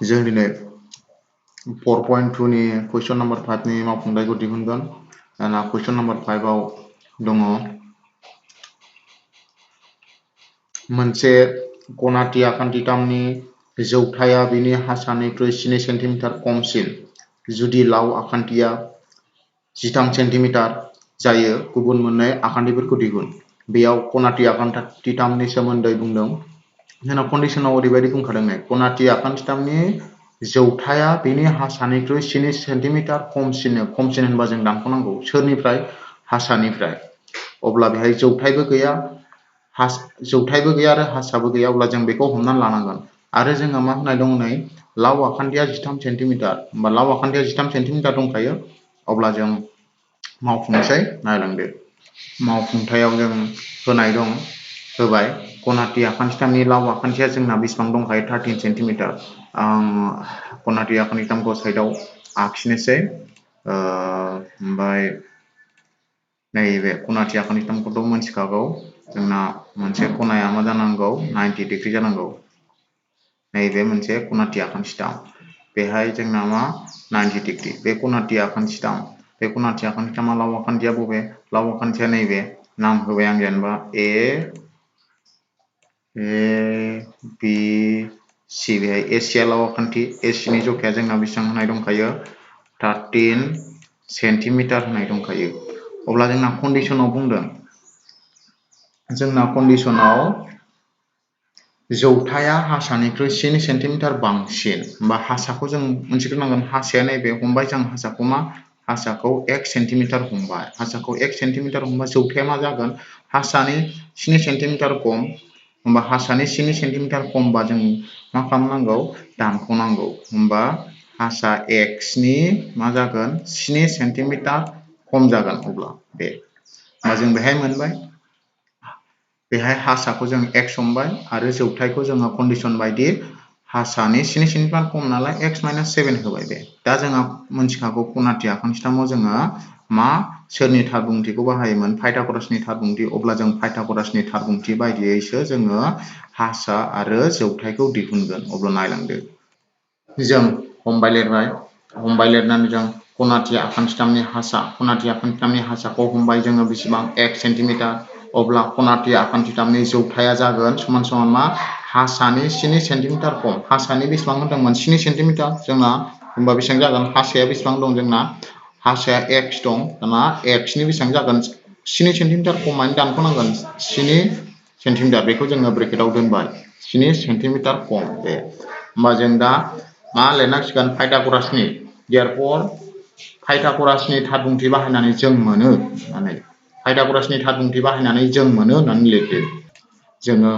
जों दिनै 4.2 नि क्वेश्चन नम्बर 5 नि मावफुंथायखौ दिहुनगोन। दाना क्वेश्चन नम्बर 5 आव दङ मोनसे गनाथि आखान्थिथामनि जौथाया बिनि हासानिख्रुइ 7 सेन्टिमिटार खमसिन जुदि लाव आखान्थिया 13 सेन्टिमिटार जायो गुबुन मोननै आखान्थिफोरखौ दिहुन। बेयाव गनाथि आखान्थिथामनि सोमोन्दै बुंदों। जोंना कन्डिशनाव ओरैबायदि बुंखादों गनाथि आखान्थिथामनि जौथाया बिनि हासानिख्रुइ 7 सेन्टिमिटार खमसिन होनबा जों दानख'नांगौ सोरनिफ्राय हासानिफ्राय। अब्ला बेहाय जौथायबो गैया आरो हासाबो गैया अब्ला जों बेखौ हमनानै लानांगोन। आरो जोंहा मा होननाय दं नै लाव आखान्थिया 13 सेन्टिमिटार होमबा लाव आखान्थिया 13 सेन्टिमिटार दंखायो। अब्ला जों मावफुंनोसै नायलांदो। मावफुंथायाव जों होबाय गनाथि आखान्थिथामनि लाव आखान्थिया जोंना बेसेबां दंखायो 13 सेन्टिमिटार। आं गनाथि आखान्थिथामखौ साइडआव आखिनोसै ओमफ्राय नैबे गनाथि आखान्थिथामखौथ' मोनथिखागौ जोंना मोनसे खनाया मा जानांगौ 90 डिग्री जानांगौ। नैबे मोनसे गनाथि आखान्थिथाम बेहाय जोंना मा 90 डिग्री बे गनाथि आखान्थिथाम बे गनाथि आखान्थिथामा लाव आखान्थिया बबे लाव आखान्थिया नैबे नाम होबाय आं जेनेबा ए बी सी बेहाय एसिया लाव आखान्थि एसिनि जखाया जोंना बेसेबां होनाय दंखायो 13 सेन्टिमिटार होनाय दंखायो। अब्ला जोंना कन्डिशनाव बुंदों जौथाया हासानिख्रुइ 7 सेन्टिमिटार बांसिन होमबा हासाखौ जों मोनथिग्रोनांगोन। हासाया नैबे हमबाय जों हासाखौ 1 सेन्टिमिटार हमबाय। हासाखौ 1 सेन्टिमिटार हमबा जौथाया मा जागोन हासानि 7 सेन्टिमिटार खम होमबा हासानि 7 सेन्टिमिटार खमबा जों मा खालामनांगौ दानख'नांगौ होमबा हासा x नि मा जागोन 7 सेन्टिमिटार खम जागोन। अब्ला होमबा जों बेहाय मोनबाय बेहाय हासाखौ जों x हमबाय आरो जौथायखौ जोङो कन्डिशन बायदि हासानि 7 सेन्टिमिटार खम नालाय x - 7 होबाय। दा जोंहा मोनथिखागौ गनाथि आखान्थिथामाव जोङो मा सोरनि थार बुंथिखौ बाहायोमोन पाइथागरासनि थार बुंथि। अब्ला जों पाइथागरासनि थार बुंथि बायदियैसो जोङो हासा आरो जौथायखौ दिहुनगोन। अब्ला नायलांदो जों हमबाय लिरनानै जों गनाथि आखान्थिथामनि हासाखौ हमबाय जोङो बेसेबां 1 सेन्टिमिटार। अब्ला गनाथि आखान्थिथामनि जौथाया जागोन समान मा हासानि 7 सेन्टिमिटार खम। हासानि बेसेबां होदोंमोन 7 सेन्टिमिटार जोंना होमबा बेसेबां जागोन हासाया बेसेबां दं जोंना हासाया x दं। दाना x नि बेसेबां जागोन 7 सेन्टिमिटार खम माने दानख'नांगोन 7 सेन्टिमिटार बेखौ जोङो ब्रेकेटाव दोनबाय 7 सेन्टिमिटार खम होमबा जों दा मा लिरनांसिगोन पाइथागरासनि पाइथागरासनि थार बुंथि बाहायनानै जों मोनो होननानै लिरदो। जोङो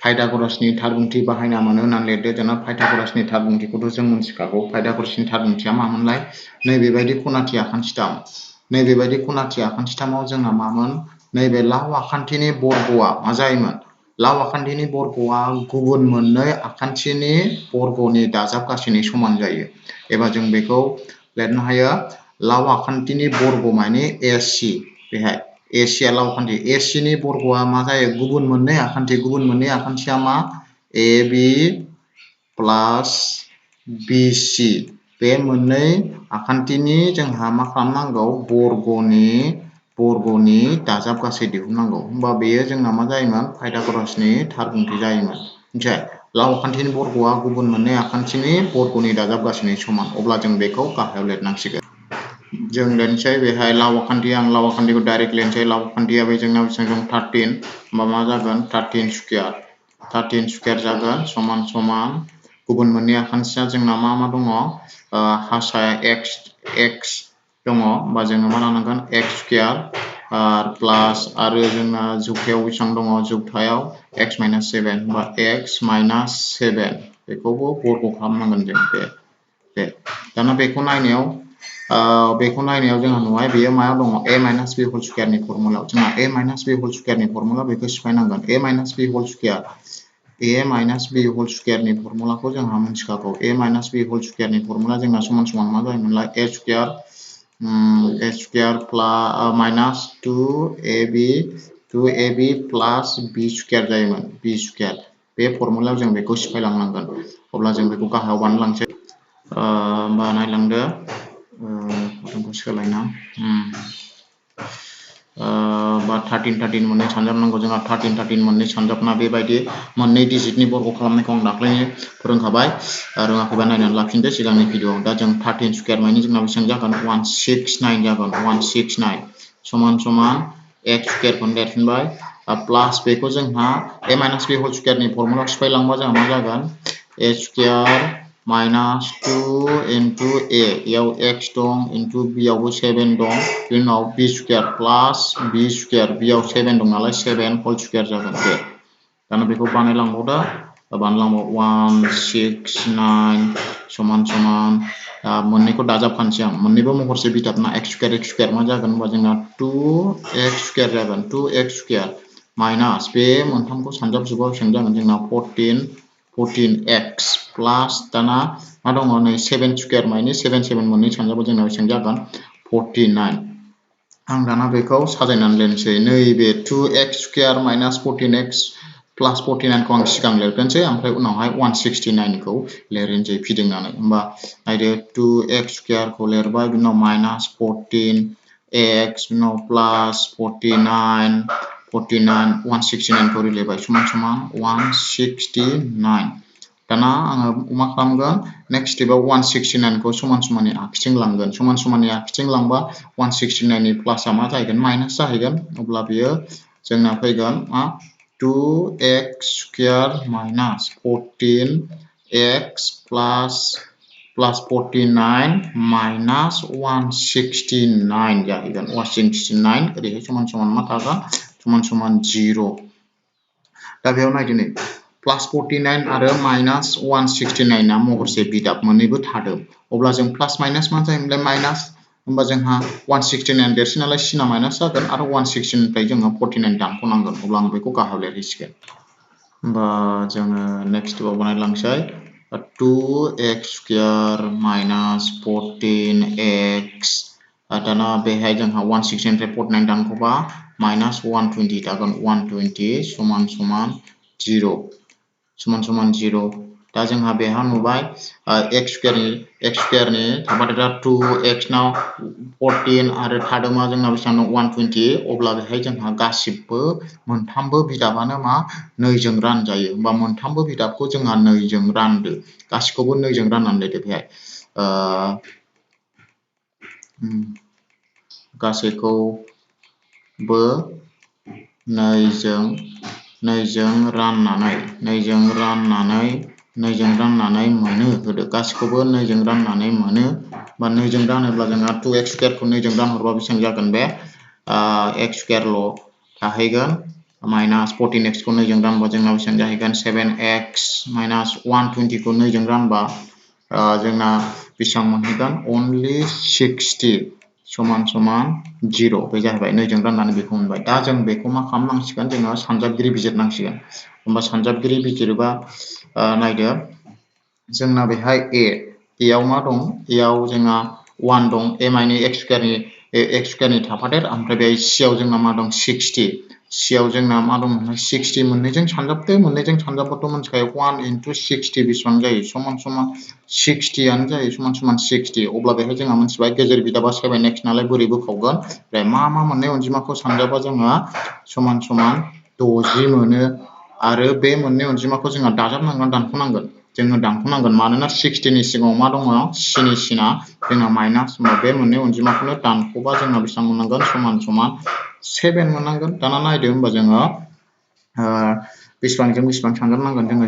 पाइथागरासनि थार बुंथि बाहायना मोनो होननानै लिरदो। जोंना पाइथागरासनि थार बुंथिखौथ' जों मोनथिखागौ। पाइथागरासनि थार बुंथिया मामोनलाय नैबेबायदि गनाथि आखान्थिथामाव जोंना मामोन नैबे लाव आखान्थिनि बर्गआ मा जायोमोन लाव आखान्थिनि बर्गआ गुबुन मोननै आखान्थिनि बर्गनि दाजाब गासैनि समान जायो। एबा जों बेखौ लिरनो हायो लाव आखान्थिनि बर्ग माने AC। बेहाय एसिया लाव आखान्थि AC नि बर्गआ मा जायो गुबुन मोननै आखान्थिया मा AB प्लास BC बे मोननै आखान्थिनि जोंहा मा खालामनांगौ बर्गनि दाजाब गासै दिहुननांगौ। होमबा बेयो जोंना मा जायोमोन पाइथागरासनि थार बुंथि जायोमोन। मिथिबाय लाव आखान्थिनि बर्गआ गुबुन मोननै आखान्थिनि बर्गनि दाजाब गासैनि समान। अब्ला जों बेखौ गाहायाव लिरनांसिगोन। जों लिरनोसै बेहाय लाव आखान्थिखौ डाइरेक्ट लिरनोसै। लाव आखान्थिया बे जोंना बेसेबां दं 13 होमबा मा जागोन 13 स्कुवेर जागोन समान गुबुन मोननै आखान्थिया जोंना मा दङ हासाया x दङ होमबा जोङो मा लानांगोन x स्कुवेर प्लास आरो जोंना जौथायाव बेसेबां दङ जौथायाव x - 7 होमबा x - 7 बेखौबो बर्ग खालामनांगोन जों दाना बेखौ नायनायाव जोंहा नुबाय बेयो मायाव दङ a - b होल स्कुवेरनि फर्मुलायाव। जोंहा a - b होल स्कुवेरनि फर्मुला बेखौ सिफायनांगोन। a - b होल स्कुवेरनि फर्मुलाखौ जोंहा मिथिखागौ। a - b होल स्कुवेरनि फर्मुला जोंना समान मा जायोमोनलाय a square minus 2ab plus b square जायोमोन b स्कुवेर। बे फर्मुलायाव जों बेखौ सिफायलांनांगोन। अब्ला जों बेखौ गाहायाव बानायलांसै बानायलांदो फट'खौ सोलायना बा 13 मोननै सानजाबनांगौ जोंहा 13 मोननै सानजाबना बेबायदि मोननै डिजिटनि बर्ग खालामनायखौ आं दाख्लैनो फोरोंखाबाय रोङाखैबा नायनानै लाफिनदो सिगांनि भिडिअ'आव दा जों 13 स्क्वायर मानि जोंना बेसेबां जागोन 169 जागोन 169 समान समान x स्क्वायरखौनो लिरफिनबाय प्लास बेखौ जोंहा a माइनास b होल स्क्वायरनि फर्मुलायाव सिफायलांबा जोंहा मा जागोन a square minus 2 into a याव x दं into b यावबो 7 दं बिनि उनाव b स्क्वायर प्लास b स्क्वायर b याव 7 दं नालाय 7 होल स्क्वायर जागोन बे दाना बेखौ बानायलांबावदो बानायलांबाव 169 समान समान मोननैखौ दाजाबखानोसै आं मोननैबो महरसे बिथाबना x स्क्वायर मा जागोन होनबा जोंना 2x स्क्वायर जागोन 2x स्क्वायर माइनास बे मोनथामखौ सानजाबजोबाव बेसेबां जागोन जोंना 14x प्लास दाना मा दङ नै 7 स्क्वायर माइनि 7 मोननै सानजाबाव जोंना बेसेबां जागोन 49 आं दाना बेखौ साजायनानै लिरनोसै नैबे 2x स्क्वायर माइनास 14x प्लास 49 खौ आं सिगां लिरगोनसै ओमफ्राय उनावहाय 169 खौ लिरनोसै फिदिंनानै होमबा नायदो 2x स्क्वायर खौ लिरबाय बिनि उनाव माइनास 14x बिनि उनाव प्लास 49 169 खौ रिलेबाय समान समान 169 दाना आङो मा खालामगोन नेक्स्ट स्टेपआव 169 खौ समान समाननि आखिथिं लांगोन समान समाननि आखिथिं लांबा 169 नि प्लासआ मा जाहैगोन माइनास जाहैगोन अब्ला बियो जोंना फैगोन मा 2x स्क्वायर माइनास 14x प्लास 49 माइनास 169 जाहैगोन 169 ओरैहाय समान समान मा थागोन समान समान 0 दा बेयाव नायदो नै प्लास 49 आरो माइनास 169 आ महरसे बिदाब मोननैबो थादों अब्ला जों प्लास माइनास मा जायोमोनलाय माइनास होमबा जोंहा 169 देरसिन नालाय सिना माइनास जागोन आरो 169 निफ्राय जोङो 49 दानख'नांगोन अब्ला आं बेखौ गाहायाव लिरहैसिगोन होमबा जोङो नेक्स्ट स्टेपआव बानायलांसै 2x स्क्वायर माइनास 14x दाना बेहाय जोंहा 169 निफ्राय 49 दानख'बा माइनास 120 थागोन 120 समान समान 0 समान समान 0 दा जोंहा बेहा नुबाय x स्क्वायरनि थाफादेरा 2x नाव 14 आरो थादोंमा जोंना बेसेबां दं 120 अब्ला बेहाय जोंहा गासिबो मोनथामबो बिदाबानो मा 2 जों रानजायो होमबा मोनथामबो बिदाबखौ जोंहा 2 जों रानदो गासिखौबो 2 जों राननानै लिरदो बेहाय गासैखौबो 2 जों राननानै मोनो होदो गासिखौबो 2 जों राननानै मोनो बा 2 जों रानोब्ला जोंहा 2x स्क्वायरखौ 2 जों रानहरबा बेसेबां जागोन बे x स्क्वायरल' थाहैगोन माइनास 14x खौ 2 जों रानबा जोंना बेसेबां जाहैगोन 7x माइनास 120 खौ 2 जों रानबा जोंना बेसेबां मोनहैगोन only 60 समान समान 0 बे जाहैबाय 2 जों राननानै बेखौ मोनबाय दा जों बेखौ मा खालामनांसिगोन जोङो सानजाबगिरि बिजिरनांसिगोन होमबा सानजाबगिरि बिजिरोबा नायदो जोंना बेहाय a आव मा दं a आव जोंहा 1 दं a माइनि x स्क्वायरनि थाफादेर ओमफ्राय बेहाय c आव जोंना मा दं 60 c आव जोंना मा दं 60 मोननैजों सानजाबदो मोननैजों सानजाबबाथ' मोनथिखायो 1 into 60 बेसेबां जायो समान समान 60 आनो जायो समान समान 60 अब्ला बेहाय जोंहा मोनथिबाय गेजेर बिदाबा 7x नालाय बोरै बोखावगोन ओमफ्राय मा मोननै अनजिमाखौ सानजाबा जोङो समान समान 60 मोनो आरो बे मोननै अनजिमाखौ जोंहा दाजाबनांगोन दानख'नांगोन जोङो दानख'नांगोन मानोना 60 नि सिगाङाव मा दङ c नि सिना जोंना माइनास होमबा बे मोननै अनजिमाखौनो दानख'बा जोंना बेसेबां मोननांगोन समान समान 7 मोननांगोन दाना नायदो होमबा जोङो बेसेबांजों बेसेबां सानजाबनांगोन जोङो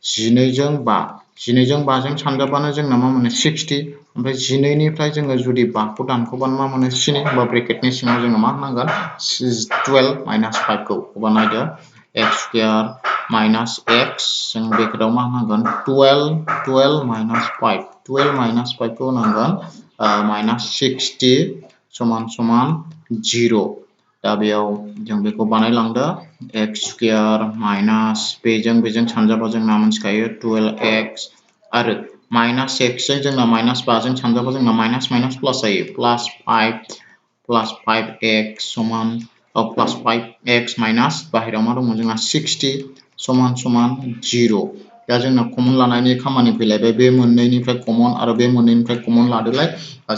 12 जों 5 जों 5 जों सानजाबानो जोंना मा मोनो 60 ओमफ्राय 12 निफ्राय जोङो जुदि 5 खौ दानख'बानो मा मोनो 7 होमबा ब्रेकेटनि सिङाव जोङो मा होनांगोन 12 माइनास 5 खौ अब्ला नायदो x स्क्वायर माइनास x जों ब्रेकेटआव मा होनांगोन 12 माइनास 5 खौ होनांगोन माइनास 60 समान समान 0 दा बेयाव जों बेखौ बानायलांदो x स्क्वायर माइनास बेजों सानजाबा जोंना मोनथिखायो 12x आरो माइनास x जों जोंना माइनास 5 जों सानजाबा जोंना माइनास माइनास प्लास जायो प्लास 5x समान प्लास 5x माइनास बाहेरायाव मा दङ जोंना 60 समान समान 0 दा जोंना कमन लानायनि खामानि फैलायबाय बे मोननैनिफ्राय कमन आरो बे मोननैनिफ्राय कमन लादोलाय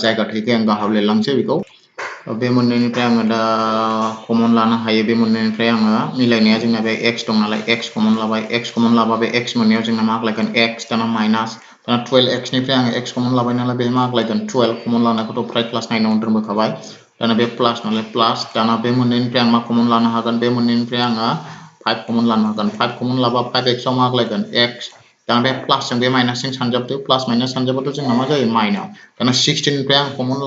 जायगा थैखाय आं गाहायाव लिरलांसै बेखौ बे मोननैनिफ्राय आङो दा कमन लानो हायो बे मोननैनिफ्राय आङो मिलायनाया जोंना बे x दं नालाय x कमन लाबाय x कमन लाबा बे x मोननायाव जोंना मा आग्लायगोन x दाना माइनास दाना 12x निफ्राय आङो x कमन लाबाय नालाय बे मा आग्लायगोन 12 कमन लानायखौथ' फ्राय क्लास 9 आव दोनबोखाबाय दाना बे प्लास नालाय प्लास दाना बे मोननैनिफ्राय आं मा कमन लानो हागोन बे मोननैनिफ्राय आङो 5 कमन लानो हागोन 5 कमन लाबा 5x आव मा आग्लायगोन x दाना बे प्लासजों बे माइनासजों सानजाबदो प्लास माइनास सानजाबाथ' जोंना मा जायो माइनास दाना 16 निफ्राय आं कमन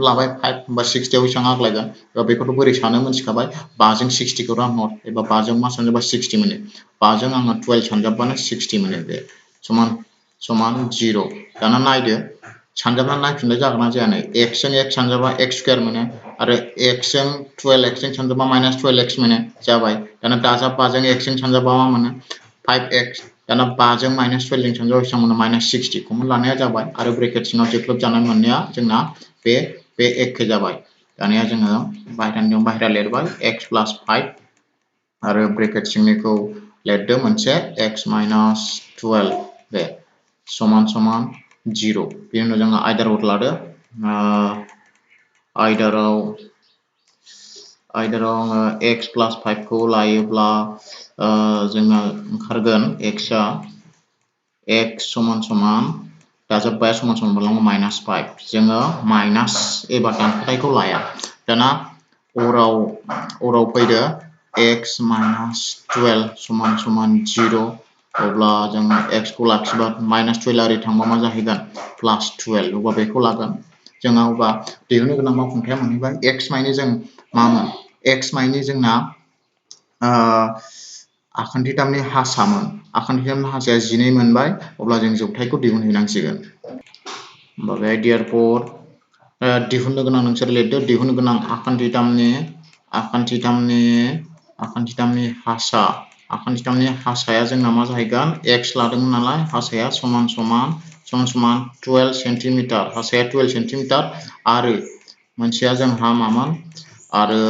लाबाय 5 होमबा 60 आव बेसेबां आग्लायगोन बेखौथ' बोरै सानो मोनथिखाबाय 5 जों 60 खौ रानहर एबा 5 जों मा सानजाबा 60 मोनो 5 जों आङो 12 सानजाबबानो 60 मोनो बे समान 0 दाना नायदो सानजाबना नायफिनलाय जागोन ना जाया नै x जों x सानजाबा x स्क्वायर मोनो आरो x जों 12x जों सानजाबा माइनास 12x मोनो जाबाय दाना दाजाब 5 जों x जों सानजाबा मा मोनो 5x दाना 5 जों माइनास 12 जों सानजाबा बेसेबां मोनो माइनास 60 कमन लानाया जाबाय आरो ब्रेकेट सिङाव जोख्लोब जानाय मोननाया जोंना बे एखे जाबाय दानिया जोङो बाहेरानियाव बाहेरा लिरबाय x प्लास 5 आरो ब्रेकेट सिंनिखौ लिरदो मोनसे x माइनास 12 बे समान 0 बेनि उनाव जोङो आयदाराव लादो आयदाराव आङो x प्लास 5 खौ लायोब्ला जोंना ओंखारगोन x आ x समान दाजाबबाया समान बारलाङो माइनास 5 जोङो माइनास एबा दानख'थायखौ लाया दाना अराव फैदो x माइनास 12 समान 0 अब्ला जोङो x खौ लाखिबा माइनास 12 ओरै थांबा मा जाहैगोन प्लास 12 अब्ला बेखौ लागोन जोंहा अब्ला दिहुननो गोनां मावफुंथाया मोनहैबाय x माइनि जों मामोन x माइनि जोंना आखान्थिथामनि हासामोन आखान्थिथामनि हासाया 12 मोनबाय अब्ला जों जौथायखौ दिहुनहैनांसिगोन होमबा बे देयारफर दिहुननो गोनां नोंसोर लिरदो दिहुननो गोनां आखान्थिथामनि हासाया जोंना मा जाहैगोन x लादोंमोन नालाय हासाया समान 12 सेन्टिमिटार हासाया 12 सेन्टिमिटार आरो मोनसेया जोंहा मामोन आरो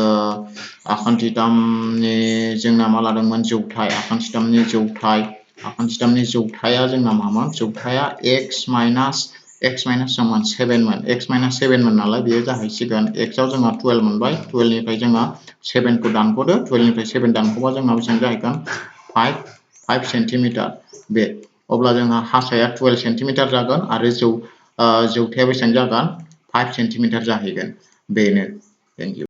आखान्थिथामनि जोंना मा लादोंमोन जौथाय आखान्थिथामनि जौथाया जोंना मामोन जौथाया x माइनास समान 7 मोन x माइनास 7 मोन नालाय बेयो जाहैसिगोन x आव जोंहा 12 मोनबाय 12 निफ्राय जोंहा 7 खौ दानख'दो 12 निफ्राय 7 दानख'बा जोंहा बेसेबां जाहैगोन 5 सेन्टिमिटार बे अब्ला जोंहा हासाया 12 सेन्टिमिटार जागोन आरो जौथाया बेसेबां जागोन 5 सेन्टिमिटार जाहैगोन बेनो थेंक इउ